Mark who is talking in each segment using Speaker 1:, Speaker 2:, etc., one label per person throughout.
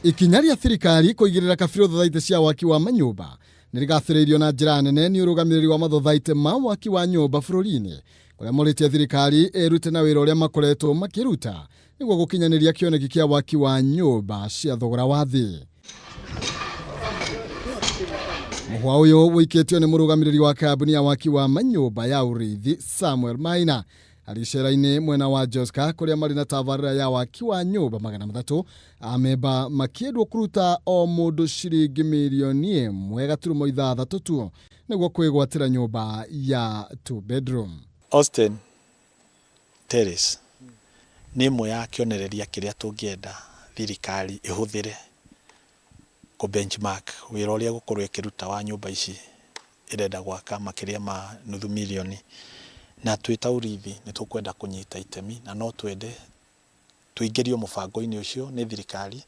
Speaker 1: Ikinya rĩa thirikari kũigĩrĩra kabirũ thothaitĩ cia waki wa manyũmba nĩ rĩgathĩrĩirio na njĩra nene nĩ ũrũgamĩrĩri wa mathothaitĩ ma waki wa nyũmba bũrũri-inĩ, kũrĩa morĩtie thirikari ĩrute na wĩra ũrĩa makoretwo makĩruta nĩguo gũkinyanĩria kĩoneki kĩa waki wa nyũmba cia thogora wa thĩ. Mũhwa ũyũ ũikĩtio nĩ mũrũgamĩrĩri wa kambuni ya waki wa manyũmba ya Ũrĩithi Samuel Maina arĩ icera-inĩ mwena wa Joska kũrĩa marĩ na tabarĩra ya waki wa nyũmba 300, amemba makĩendwo kũruta o mũndũ ciringi mirioni 1.6 tu nĩguo kwĩgwatĩra nyũmba ya 2 bedroom.
Speaker 2: Austin Terrace nĩ ĩmwe ya kĩonereria kĩrĩa tũngĩenda thirikari ĩhũthĩre kũ benchmark wĩra ũrĩa ĩgũkorwo ĩkĩruta wa nyũmba ici ĩrenda gwaka makĩria ma 500,000. Na twĩ ta Ũrithi nĩ tũkwenda kũnyita itemi na no twende tũingĩrio mũbango-inĩ ũcio nĩ thirikari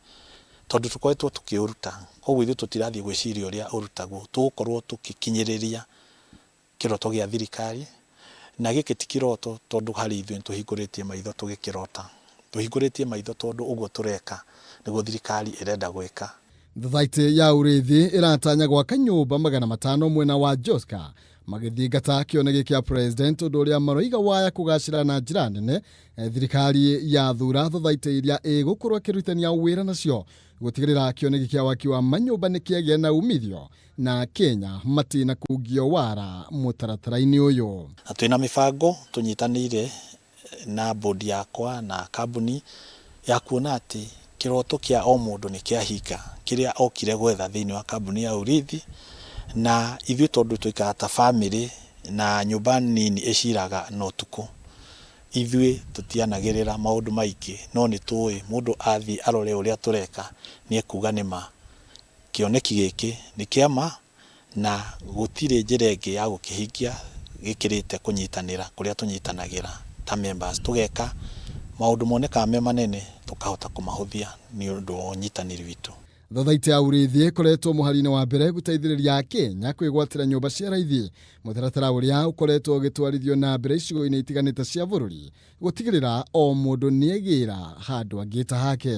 Speaker 2: tondũ tũkoretwo tũkĩũruta. Koguo ithuĩ tũtirathiĩ gwĩciria ũrĩa ũrutagwo, tũgũkorwo tũgĩkinyĩrĩria kĩroto gĩa thirikari. Na gĩkĩ ti kĩroto tondũ harĩ ithuĩ nĩ tũhingũrĩtie maitho tũgĩkĩrota. Tũhingũrĩtie maitho tondũ ũguo tũreka nĩguo thirikari ĩrenda gwĩka.
Speaker 1: Thothaitĩ ya Ũrĩithi ĩratanya gwaka nyũmba 500 mwena wa Joska magĩthingata kĩoneki kĩa president, ũndũ ũrĩa maroiga waya kũgacĩra na njĩra nene thirikari ya thura thothaitĩ iria ĩgũkorwo ĩkĩrutithania wĩra nacio gũtigĩrĩra kĩoneki kĩa waki wa manyũmba nĩ kĩagĩa na umithio na Kenya matina kungio wara mũtaratara-inĩ ũyũ.
Speaker 2: Na twĩna mĩbango tũnyitanĩire na bodi yakwa na kambuni ya kuona atĩ kĩroto kĩa o mũndũ nĩ kĩahinga kĩrĩa okire gwetha thĩinĩ wa kambuni ya Urithi. Na ithuĩ tondũ tũikaraga ta bamĩrĩ na nyũmba nini ĩciraga na ũtukũ, ithuĩ tũtianagĩrĩra maũndũ maingĩ, no nĩ tũĩ mũndũ athiĩ arore ũrĩa tũreka nĩ ekuga nĩ ma kĩoneki gĩkĩ nĩ kĩa ma na gũtirĩ njĩra ĩngĩ ya gũkĩhingia gĩkĩrĩte kũnyitanĩra kũrĩa tũnyitanagĩra ta members, tũgeka maũndũ monekaga me manene tũkahota kũmahũthia nĩ ũndũ wa ũnyitanĩri witũ.
Speaker 1: Thothaitĩ ya Ũrĩithi ĩkoretwo mũhari-inĩ wa mbere gũteithĩrĩria Kenya kwĩgwatĩra nyũmba cia raithi, mũtaratara ũrĩa ũkoretwo ũgĩtwarithio na mbere icigo-inĩ itiganĩte cia bũrũri gũtigĩrĩra o mũndũ nĩegĩra handũ angĩta hake.